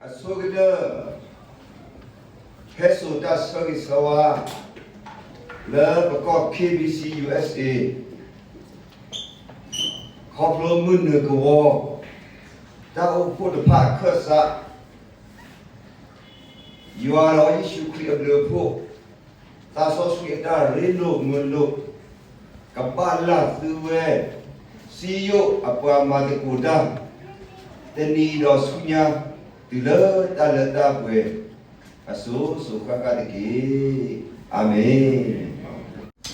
အဆိကတၢၢ် ဟဲစိာ်တၢ်ဆၢဂ့ၤဆၢဝါ လၢပကီၢ် K B C U S A ခီဖျိမုၢ်နုာ်ကဝီၤ တၢ်အိၣ်ဖှိၣ်တဖၣ်အခၢၣ်စး ယွၤဒီးယ့ၣ်ၡူးခရံာ်အဘျုးအဖှိၣ် သးစီဆှံအတၢ်ရ့လိာ်မုာ်လိာ် ကဘၣ်လၢသုဝဲ စံယိၣ်အပှၤမၤသကိးတၢ် တနံၤဒီးဆူညါ တုၤလၢတၢ်လၢတၢ်ပှဲၤ အစိၤစိၤဃၣ်ဃၣ်တက့ၢ်. အၤမ့ၣ်. မ့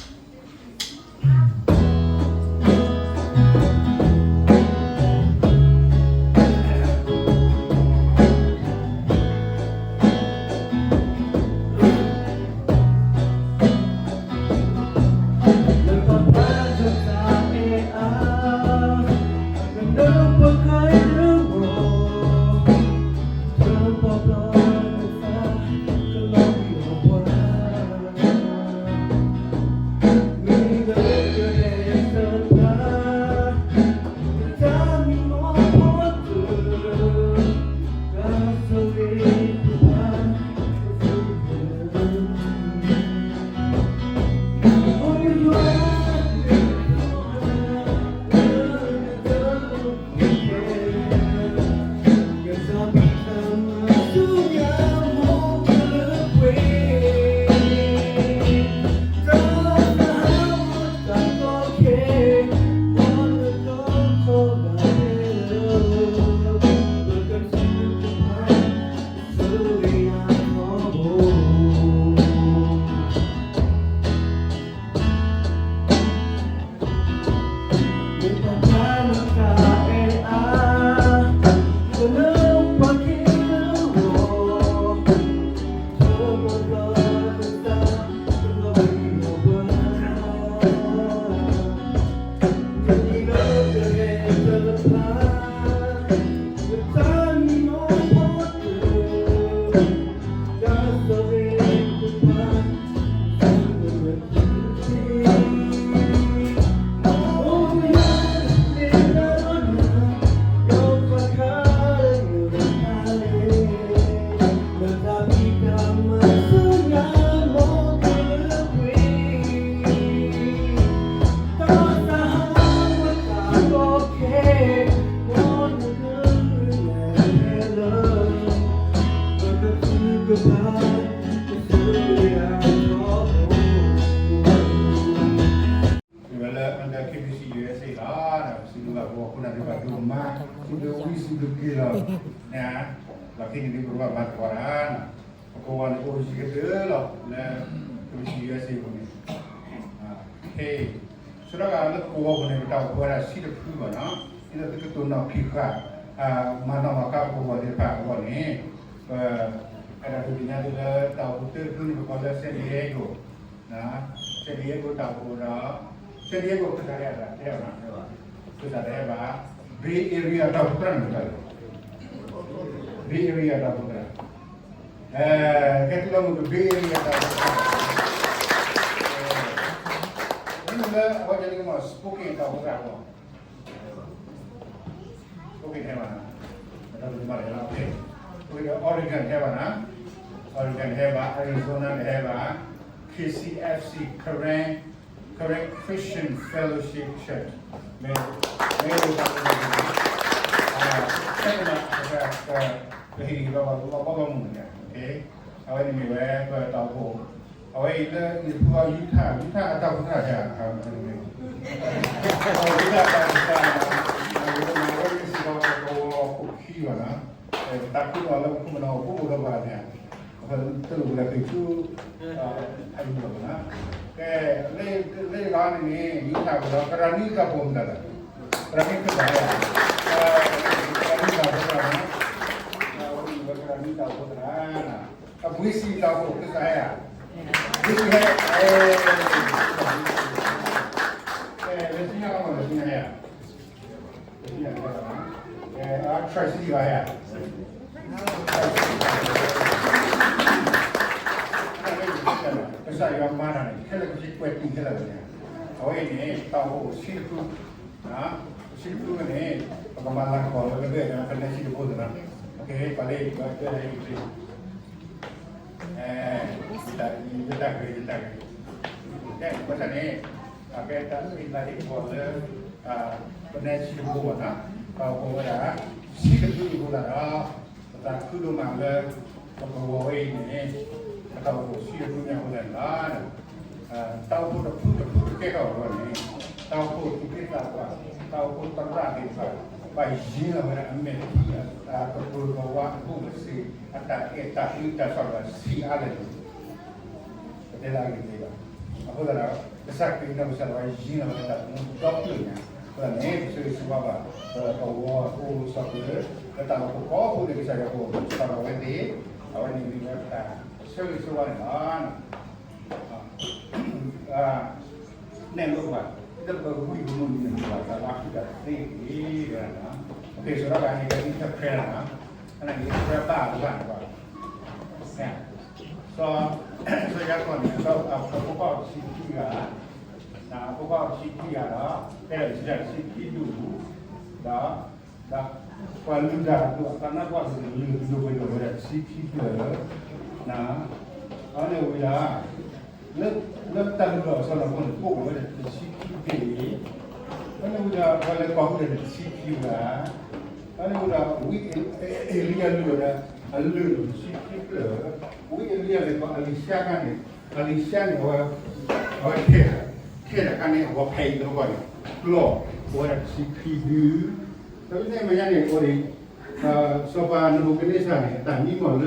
ၢ်ဝဲလၢ under K B C U S A လီၤ, ဒီးပစံးဘျုးဘၣ်ပဝဲခိၣ်နၢ်သ့ၣ်တဖၣ်ဒိၣ်မး, စံးဘျုးဝံစံးဘျုးက့ၤလီၤ, န့ၣ်, လီၤခံန့ၣ်ဒ်ပကဘၣ်မၤသကိးတၢ်, ပကဝီၤန့ၣ်အိၣ်ယံၤကတၢၢ်လီၤ လၢ K B C U S A အပူၤန့ၣ်, ဟ့ၣ်, ဆိဒၣ်တၢ်လၢပကဝီၤပူၤန့ၣ် ပတၢ်အိၣ်ဖှိၣ်ဝဲဒၣ်ဆံတဖုဘၣ်နီၤ, ဒ်သိးသုကတိၤနီၣ်ဖံးဃာ် မၤနီၣ်မၤဃါပကဝီၤသ့ၣ်တဖၣ်အဂီၢ်န့ၣ်, ပအဲၣ်ဒိးဒုးသ့ၣ်ညါသုလၢတၢ်အိၣ်ဖှိၣ်တဖုန့ၣ် ပကိးလၢ San Diego, San Diego တၢ်အိၣ်ဖှိၣ်ဒီး San Diego ခၢၣ်စးတဟဲဘၣ်, ခၢၣ်စးတဟဲဘၣ်, Bay Area တၢ်အိၣ်ဖှိၣ်သရၣ်န့ၣ်မတၤလဲၣ်, Bay Area တၢ်အိၣ်ဖှိၣ်သရၣ်, ကဲသုလၢမုၢ်က Bay Area တၢ်အိၣ်ဖှိၣ်သရၣ်, မ့မ့ၢ်လၢအဝဲန့ၣ်မ့ၢ် Spokane တၢ်အိၣ်ဖှိၣ်သရၣ်လီၤ Spokane တဟဲဘၣ်နီၤ, မ့ၢ်လၢ Oregon တဟဲဘၣ်နီၤ, Oregon တဟဲဘၣ်, Arizona တဟဲဘၣ်, K C F C, Karen, Karen Christian Fellowship Church, မ့ၢ်, မ့ၢ်ဝဲတၢ်အိၣ်ဖှိၣ်သရၣ်, ဆဲးကမး, ပဟ့ၣ်ဂံၢ်ဘါဘၣ်လီၤဘီဘီမုၢ်န့ၣ်, အဝဲန့ၣ်မ့ၢ်ဝဲပတၢ်အိၣ်ဖှိၣ်, အဝဲအံၤလၢနဖုအီၤ Utah, Utah အတၢ်အိၣ်ဖှိၣ်သရၣ်ဧါ, Utah အတၢ်အိၣ်ဖှိၣ်သရၣ်, အဝဲန့ၣ်စံးဒီးပဝီၤခိၣ်ခံဘၣ်နီၤ, တၢ်ခိၣ်နူာ်လၢပခိၣ်ပနၢ်အိၣ်ဘူးအိၣ်ဒီးပှၤန့ၣ်, တလိၣ်ပှၤလၢသုးဆူ အယူၢ်လီၤဘၣ်နီၤ, ကဲ, လၢယဂၤန့ၣ်န့ၣ် Utah ပဒီး ကရၤနံတၢ်အိၣ်ဖှိၣ်မတၤလဲၣ်, ကရၤနံခၢၣ်စးဧါ, ကရၤနံတၢ်အိၣ်ဖှိၣ်သရၣ်နီၤ, အဝဲန့ၣ်ဝဲကရၤနံတ၁ိၣ်သရၣ်, အဘှ့စံးတၢ်အိၣ်ဖှိၣ်သရၣ်ဧါ, ဘှ့စံးဟဲ, အဲ, အဲ, လၢဆူညါကမီၤ လၢဆူညါဟဲဧါ, လၢဆူညါဟဲဘၣ်, အဲ, အ Tri-City ဘၣ်ဟဲဧါ, ကစၢ်ယွၤမၤတၢ်န့ၣ် ခဲလၢာ်ကဆ့ကွဲးတံၢ်ခဲလၢာ်န့ၣ်, အဝဲအံၤန့ၣ် တၢ်အိၣ်ဖှိၣ်ဆံတဖု ဆံတဖုန့ၣ် ပကမၤလၤကပီၤလၢပဂဲၢ်န့ၣ် ပနဲဆံတဖိသ့ၣ်နီၤ, ပ ကဲ ပှၤလၢယကဲလၢယက့ ယတၢ်ဂ့ၤ ယတၢ်ဂ့ၤ ကဲ ဘၣ်ဆၣ်န့ၣ် အကဲတၢ်လၢယသးဒ်အံၤလၢ ပနဲဆံတဘိဘၣ်နီၤ ပှၤအိၣ်ဝဲဒၣ် ဆံတဘိအဃိသတးဒီး ပသးခုဒိၣ်မးလၢ ပကဝီၤဝဲအံၤန့ၣ် ပတၢ်အိၣ်ဖှိၣ်ဆံတဖုန့ၣ်အဃိသတးန့ၣ်လီၤ. တၢ်အိၣ်ဖှိၣ်တဖုတဖုကကဲထီၣ်အဂီၢ်န့ၣ် တၢ်အိၣ်ဖှိၣ်သူၣ်က့သးပှၢ် တၢ်အိၣ်ဖှိၣ်သရၣ်သ့ၣ်တဖၣ် ဘၣ်ယံၤလီၤဝဲဒၣ်အမဲာ်ထံ အကတိၤကဝါအဘိၣ်အစ့ အတၢ်အဲၣ်တၢ်အုၣ်တၢ်ဆိးလၢဆံးအါလဲၣ်န့ၣ် ပတဲလၢအဂ့ၢ်သ့ဘၣ်. အဃိသတးဒီး ကစၢ်ခရံာ်ကစၢ်ယွၤယံၤလီၤဝဲဒၣ်တၢ်သမူဒီဖျၢၣ်ညါ အဃိသတးန့ၣ် ပဆၢဂ့ၤဆၢဝါဘၣ် ပဝီဖိစီၤပၤ လၢတၢ်အိၣ်ဖှိၣ်ကိးဖုန့ၣ် ကစၢ်ယွၤကအိၣ်ဖှိၣ်ထီၣ်ဝဲသ့ၣ် အဝဲန့ၣ်မ့ၢ်ဝဲပတၢ်ဆၢဂ့ၤဆၢဝါန့ၣ်လီၤ. နဲၣ်လိပှၤ တၢ်ပဝံၣ်ကမူၣ်န့ၣ် ပှၤတၢ်လၢအဃုတၢ်သ့တက့ၢ် ကဲလီၤနီၤ. ကဲ ဆိုတော့ ကန့ၣ် ကသံၣ်သရၣ်နီၤ အန့ၣ် သရၣ်ဘၣ်တဘၣ်န့ၣ် စီၤ စီၤယၤကိာ်န့ၣ် အဖိခွါအိၣ်တဆံခံဂၤ အဖိခွါအိၣ်တဆံခံဂၤဒီး ဖဲလၢတဆံခံဒူၣ် ဒီး ဒီး ပှၤလုၢ်တၢ်အဒိၣ် အသးနါပှၢ်ကလုာ်ကဒိၣ်ဝဲဒၣ်တဆံခံဖျၢၣ် အန့ၣ်ဝံၤဒီး လၢ လၢတၢ်လုၢ်လီၢ်အဆၢလီၤအဃိန့ၣ် အိၣ်ဝဲဒၣ်တဆံခံဘ့ၣ်, အန့ၣ်ဝံၤဒီး ပှၤလဲၤကွၢ်ဟုၣ်ဒီးတဆံခံဂၤ, အန့ၣ်ဝံၤဒီး ဝံအ့လံယၤလုၢ်ဒီး အလုၢ်န့ၣ်တဆံခံဖျၢၣ်, ဝံအ့လံယၤလဲၤကွၢ်အလံၤၡါအခါန့ၣ် အလံၤၡါန့ၣ် အဝဲ အဝဲထဲ ထဲတခါန့ၣ် အဝဲဖဲအံၤတခီန့ၣ် ကျီၢ် အဝဲဒၣ်တဆံခံဒု, ဒီးဖဲန့ၣ်အမဲာ်ညါန့ၣ် အိၣ်ဒံး စီၤပၤနဘူၤခၣ်နံစၢ်န့ၣ် အတၢ်မံမီၢ်လၢ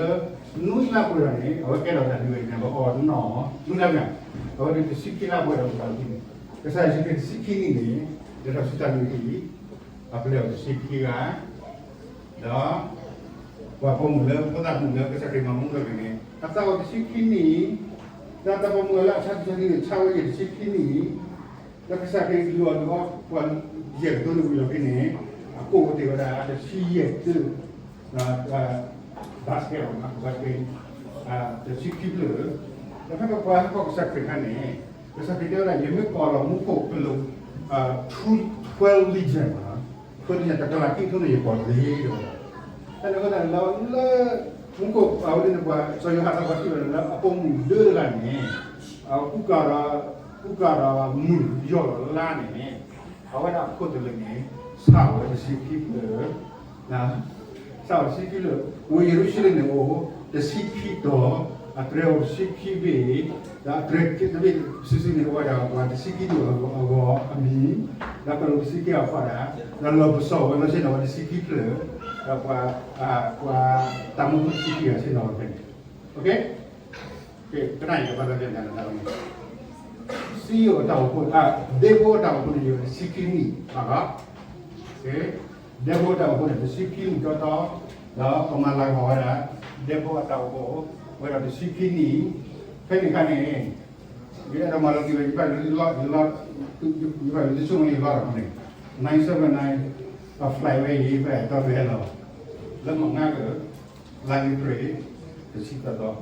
နွံလါပှဲၤထီၣ်န့ၣ် အဝဲကဲထီၣ်တၢ်ဒုးဝဲန့ၣ် ပအီၣ်နီၢ် နွံလါမ့ၢ် အဝဲဒၣ်တဆံခံလါပှဲၤထီၣ်ပှဲၤထီၣ်န့ၣ် ကစၢ်ယ့ၣ်ၡူးခရံာ်တဆံခံနံၣ်န့ၣ် လဲၤထီၣ်ဆူတၢ်လုၢ်ဟံၣ် အပျဲၢ်အီၤတဆံခံဂၤ ဒီး ပှၤပိာ်မုၣ်လၢ ဖိသၣ်မုၣ်လၢကစၢ်ခရံာ်မၤမူထီၣ်က့ၤန့ၣ် အသးအိၣ်တဆံခံနံၣ်, ဒီးတၢ်ပိာ်မုၣ်လၢအဆါတဆံခံနံၣ် ဆါဝဲယဲၢ်တဆံခံနံၣ်, ဒီးကစၢ်ခရံာ်လုၢ်အီၤဒုးအီပှၤယဲၢ်ကဒိန့ၣ်ဝံၤလီၤဖဲန့ၣ် အကိၣ်ကတ့ၢ်ဝဲဒၣ်တဆံယဲၢ်က basket အီၤ basket တဆံခံဖျၢၣ်, ဒီးဖဲပပှၤဟဲကီၢ်ကစၢ်ခရံာ်အခါန့ၣ် ကစၢ်ခရံာ်တဲဝဲဒၣ် ယမ့ၢ်ကိးလီၤမူခိၣ်ကလူး twelve legion လီၤ, twelve legion တကလးခံထိန့ၣ် ယကိးတဂ့ၤ တဲဝဲဒၣ်. ဖဲန့ၣ်အဃိသတးန့ၣ်လီၤ လၢ မူခိၣ်အဝဲဒၣ်န့ၣ် ပှၤစီၤယိၤဟၣ်သးပှၢ်ထံၣ်ဝဲဒၣ်လၢအပိာ်မုၣ်ဒၢတဂၤန့ၣ် အကူၣ်ကၤဒီး ကူၣ်ကၤဒီးမုၢ်ယီၢ်လီၤလါန့ၣ် အဝဲဒၣ်အခိၣ်သလုးန့ၣ် ဆါဝဲတဆံခံဖျၢၣ် ဆါဝဲတဆံခံဖျၢၣ်, ဝ့ၢ်ယရူၤၡလ့ၣ်န့ၣ်အိၣ် တဆံခံတီၤ, အတြဲၤအိၣ်တဆံခံဘ့ၣ်, ဒီးအတြဲၤတဘ့ၣ်စုာ်စုာ်န့ၣ် အိၣ်ဝဲဒၣ်ပှၤတဆံခံဒူၣ်အဂီၢ်အမံၤ, ဒီးကလူးတဆံခံအဖီဒၣ်, ဒီးလီၢ်ပစိာ်ဝဲလီၤဆ့ၣ်နီၤဝဲတဆံခံဖျၢၣ်, ဒီးပှၤ ပှၤတၢ်မူဖိတဆံခံဂၤဆ့ၣ်နီၤဝဲဖဲန့ၣ်, ကနၣ်အံၤကဘၣ်လီၤန့ၣ် စံယိၣ်အတၢ်အိၣ်ဖှိၣ် ဒဲဖိအတၢ်အိၣ်ဖှိၣ်န့ၣ် ယတဆံခံနံၣ်ဘၣ်လီၤ. ဒဲဖိအတၢ်အိၣ်ဖှိၣ်န့ၣ် တဆံခံနံၣ်တီတီ, ဒီးပမၤလၤကပီၤဝဲဒၣ် ဒဲဖိအတၢ်အိၣ်ဖှိၣ် ဝဲဒီးတဆံခံနံၣ်, ဖဲန့ၣ်အခါန့ၣ် ယအဲၣ်ဒိးမၤလီၤတံၢ်ဝဲ ယဘၣ်လူၤလီၤ ယဘၣ်လူၤတဆိကမိၣ်ယလီၤဒီးန့ၣ် nine seven nine အ flight ဝဲအံၤ ဖဲတီပဟဲလီၤ လၢမုၢ်နၤက လါအ့ဖြ့ၣ် တဆံသၢသီ,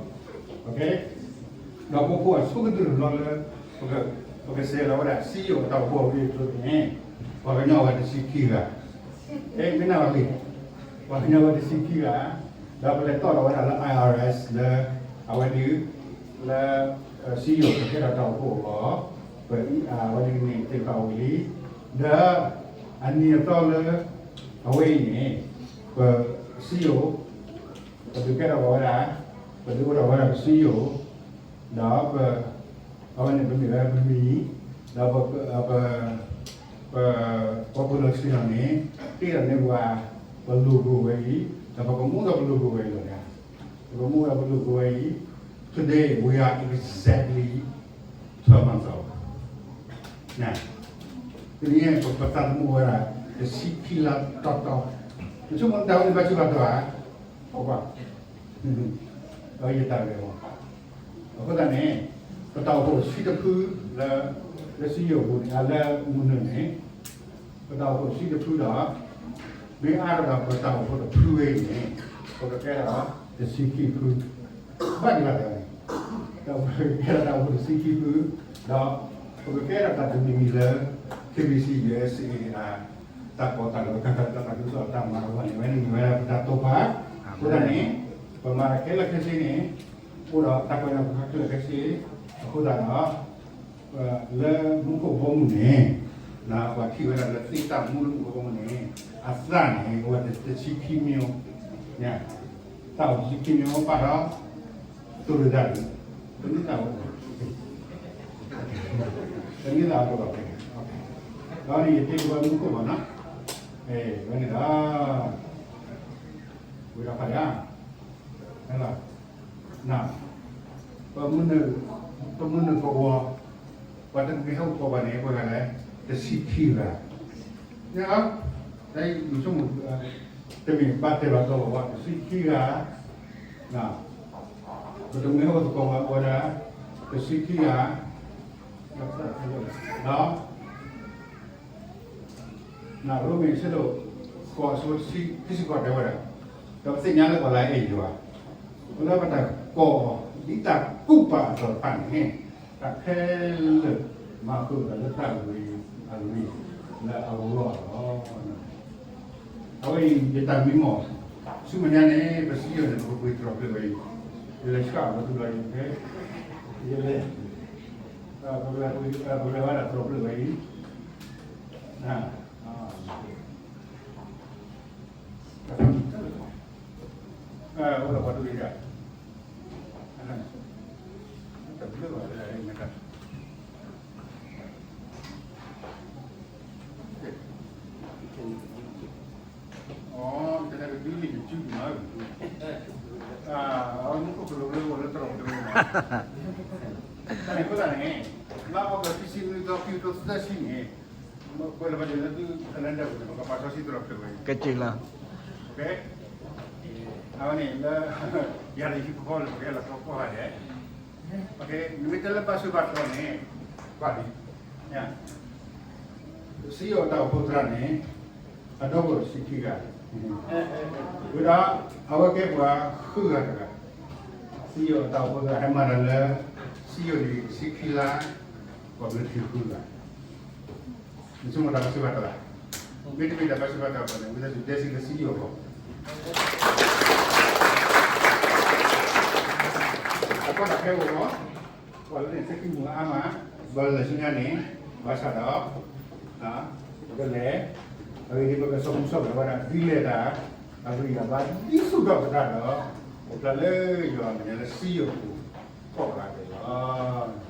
ဒီးပဖိအဆိကတၢၢ်တဘျီလၢ ပကစဲးလီၤဝဲဒၣ်စံယိၣ်အတၢ်အိၣ်ဖှိၣ်အဂ့ၢ်အကျိၤန့ၣ် ပှၤကညီဝဲတဆံခံဂၤ, မ့ၢ်နၢ်ဝဲလံ, ပှၤကညီဝဲတဆံခံဂၤ, ဒီးပလဲၤတီၢ်လီၤဝဲဒၣ်လၢ I R S လၢ အဝဲဒၣ် လၢ စံယိၣ်ပကဲထီၣ်တၢ်အိၣ်ဖှိၣ်အဂီၢ်, ပ အဝဲဒၣ်န့ၣ်သ့ၣ်တဖၣ်ဝံၤလံ, ဒီး အနံၤအသီလၢ အဝဲအံၤန့ၣ် ပစံယိၣ် ပဒုးကဲထီၣ်ဝဲဒၣ်, ပဒုးအိၣ်ထီၣ်ဝဲဒၣ်ပစံယိၣ်, ဒီးပ အဝဲန့ၣ်ပမ့ၢ်ဝဲပမံၤ, ဒီးပ ပ ပ ပပှၤလၢဆ့ၣ်နီၤန့ၣ် တ့ထီၣ်န့ၢ်ပှၤ ပ logo ဝဲအံၤ, ဒီးပကမူဒီးပ logo ဝဲအံၤလီၤ. ပကမူဒီးပ logo ဝဲအံၤ, today we are exactly twelve months old. တနံၤအံၤ ပသးသမူဝဲဒၣ် တဆံခံလါတီတီ, နဆိကမိၣ်တၢ်ဝဲန့ၣ်ဘၣ်ဆၣ်ဘၣ်တီဧါ, အဝဲ အဝဲယတၢ်ဂ့ၢ်မး, အဃိသတးန့ၣ် ပတၢ်အိၣ်ဖှိၣ်ဆံတဖုလၢ လၢစံယိၣ်အပူၤန့ၣ် အလၢမုၢ်နုာ်န့ၣ် ပတၢ်အိၣ်ဖှိၣ်ဆံတဖုဒီး မ့ၢ်အါထီၣ်ဒီးပတၢ်အိၣ်ဖှိၣ်တဖုဝဲအံၤန့ၣ် ပကကဲထီၣ်တဆံခံဖု, ဘၣ်ဒံးဘၣ်ဒ်န့ၣ်, ဒီးပကကဲထီၣ်တၢ်အိၣ်ဖှိၣ်တဆံခံဖု, ဒီးပကကဲထီၣ်တၢ်တမံၤမံၤလၢ K B C U S A အတၢ်ကီတၢ်ခဲ တၢ်ကီတၢ်ခဲ တၢ်ဒုးစိအတၢ်မၤအဂီၢ်န့ၣ် ဝဲန့ၣ်မ့ၢ်ဝဲဒၣ်ပတၢ်တိာ်ပာ်, အဃိသတးန့ၣ် ပမၤတၢ်ခဲလၢာ်ခဲဆ့န့ၣ် အိၣ်ဒီးတၢ်ကွဲးနီၣ်ခဲလၢာ်ခဲဆ့ အဃိသတးဒီး လၢမူခိၣ်ဘီမုၢ်န့ၣ် ပှၤထံၣ်ဝဲဒၣ်လၢသ့ၣ်တၢ်မူလၢမူခိၣ်ဘီမုၢ်န့ၣ် အသၣ်န့ၣ် အိၣ်ဝဲတဆံခံမံၤ, သၣ်အိၣ်တဆံခံမံၤ ပာ်ဒီး သိၣ်ရ့ၣ်တၢ်ဒုး တမ့ၢ်သၣ်အိၣ် တမ့ၢ်သၣ်အိၣ်ဘၣ်ဖဲန့ၣ်, ဒီးန့ၣ်ယတဲကဘီမူခိၣ်ဘၣ်နီၤ, ဝဲန့ၣ်ဒီး ဝံၤဒီးဖးယၤ န ပမုၢ်နုာ်ကဝီၤ ပှၤတမ့ၢ်ဟဲအိၣ်ကိးဘၣ်န့ၣ် ပှၤဂၤလဲၣ် တဆံခံဂၤ, န့ၣ်လီၤ, တၢ်အံၤယဆိကမိၣ် တမ့ၢ်ဘၣ်တဲဘၣ်တီဘၣ် တဆံခံဂၤ, ပတမ့ၢ်ဟဲအိၣ်သကိးဘၣ်ဝဲဒၣ် တဆံခံဂၤ, ဒီး ရိမ့ၤအဆၢဒိၣ်ဃိးအဆၢဖိခံဆံဃိးတဲဝဲဒၣ်, ဒီးပသ့ၣ်ညါလၢပှၤလၢအအဲၣ်ယွၤ လၢပတၢ်ကိးဒ်တၢ်ကူၣ်ပာ်အသိးတဖၣ်န့ၣ် တၢ်ခဲလၢာ်မၤဃုာ်အသးလၢတၢ်ဂ့ၤအဂ့ၢ် လၢအဂီၢ်လီၤ. အဝဲအံၤ ယတၢ်မံမီၢ် ဆူမဲာ်ညါန့ၣ် ပစံယိၣ်န့ၣ် ပကပှ့ၤတြီၢ်ဖျၢၣ်ဝဲအံၤ, ယလဲၤဆှၣ်အီၤလၢသုလီၤအံၤ, ယလဲၤ ပကလဲၤဝဲဒၣ်တြီၢ်ဖျၢၣ်ဝဲအံၤ, အိၣ်ဒီးပှၤဒိၣ်ယၤ, တဘျုးဘၣ်လၢမ့ၢ်တၢ် အတနကဒုးန့ၣ် ယစုဒုးမး, အမူခိၣ်ကလိၤလၢအိၣ်လၢတြီၢ်ကလိၤ, တၢ်န့ၣ်အဃိသတးန့ၣ် လါအီကူးခံဆံနွံသီ ခံကထိသၢဆံန့ၣ် ပှၤလၢပှၤဒိးလၢသု calendar ပူၤန့ၣ် ပကပာ်စီဆှံတြီၢ်ဖျၢၣ်ဝဲအံၤ, ကက့ၤလီၤ, အဝဲန့ၣ်လၢ ယၤတဟံၣ်ဖိဃီလၢပကဲလီၤသီကိးဂၤဒဲး နမ့ၢ်တဲလၢဘၣ်ဆၢဘၣ်တီၤန့ၣ် ကွၢ်လံ, စံယိၣ်အတၢ်အိၣ်ဖှိၣ်သရၣ်န့ၣ် အဒီပုၢ်ဝဲၢ်တဆံခံဂၤ, ဝံၤဒီး အဝဲကဲပှၤဃုဂၤတဂၤ, စံယိၣ်အတၢ်အိၣ်ဖှိၣ်သရၣ်ဟဲမၤတၢ်လၢ စံယိၣ်န့ၣ် တဆံခံလါ, ပှၤဘျၢထံဃုဂၤ နဆိကမိၣ်တၢ်ဘၣ်ဆၢဘၣ်တီၤ, မ့တမ့ၢ်တၢ်ဘၣ်ဆၢဘၣ်တီၤဘၣ်န့ၣ် ဝံသးစူၤတဲစ့ၢ်ကီးလၢစံယိၣ်အဂီၢ်, အကွၢ်တၢ်ခဲအဂီၢ်, ပှၤလၢန့ၣ် သ့ၣ်ခ့မုၣ်အါမး, ဘၣ်လၢဆူညါန့ၣ် ဘၣ်ဆၣ်ဒီး ပကလဲၤ, အဂ့ၢ်ဒ်အံၤ ပကဆီၣ်မုၢ်ဆီၣ်ပၤဝဲဒၣ် ဒ်လဲၣ်တၢ် အဂံၢ်အဘါ ဒ်သိးဒီးပတၢ်ဒီး အိၣ်ဖျါလၢယွၤအမဲာ်ညါလၢစံယိၣ်အပူၤ ကိးဂၤဒဲးလီၤ.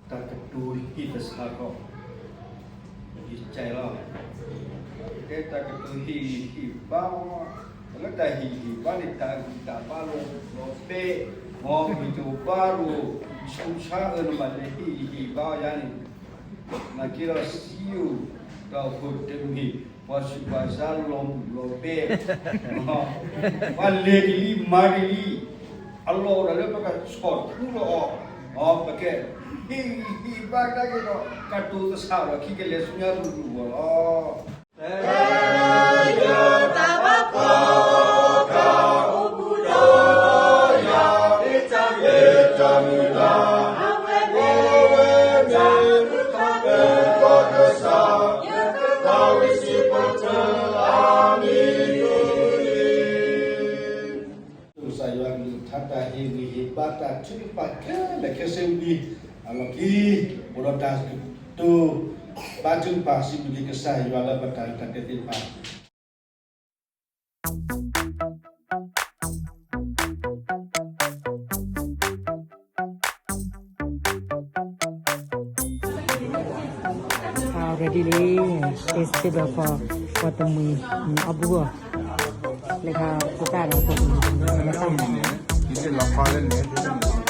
တၢ်ကတိၤဟ့ၣ်သဆၣ်ထီၣ်, ယကဲလီၤ, ကဲတၢ်ကတိၤဟ့ၣ်ဂံၢ်ဟ့ၣ်ဘါ, တၢ်လၢတၢ်ဟ့ၣ်ဂံၢ်ဟ့ၣ်ဘါန့ၣ် တၢ်ဂံၢ်တၢ်ဘါလီၤလီၤဘဲ, မ်ပကဘါလိာ်ဆူၣ်ဆါအၢ နဘၣ်လဲၤဟ့ၣ်ဂံၢ်ဟ့ၣ်ဘါယၤန့ၣ်, နာ်က့ဒီးစံယိၣ် ဒီးဖိတမ့ၢ် ပှၤဆူးပှၤဆါလီၤမုၢ်လီၤဘဲ, ပှၤလဲၤတလံမၤတလံ, အလီၢ်အိၣ်ဒၣ်လၢပကဆီၣ်ထူလီၤအီၤ, ပကဟ့ၣ်ဂံၢ်ဟ့ၣ်ဘါတၢ်က့ၤဒီး ကတိၤသဆၣ်ဒီးခံကလဲၤဆူညါတလူၢ်တဂီၢ်လီၤ. ကစၢ်ယွၤကလုၢ်ကထါတၢ်ဟ့ၣ်ဂံၢ်ဟ့ၣ်ဘါ တၢ်ထုကဖၣ်ခဲလၢာ်ခဲဆ့ဝံၤ အလီၢ်ခံ အိၣ်ဒီးတၢ်ကတိၤ ဘါထုကဖၣ်စံးဘျုးက့ၤကစၢ်ယွၤလၢပတၢ်ရဲၣ်တၢ်ကျဲၤသ့ၣ်တဖၣ် ready လံ, တ့စ့ဒီး ပှၤတမှံၤအီၣ်ဘူးအီၤ, လၢခါဖိသၣ်ဒီးဖိတမှံၤလၢသၣ်န့ၣ်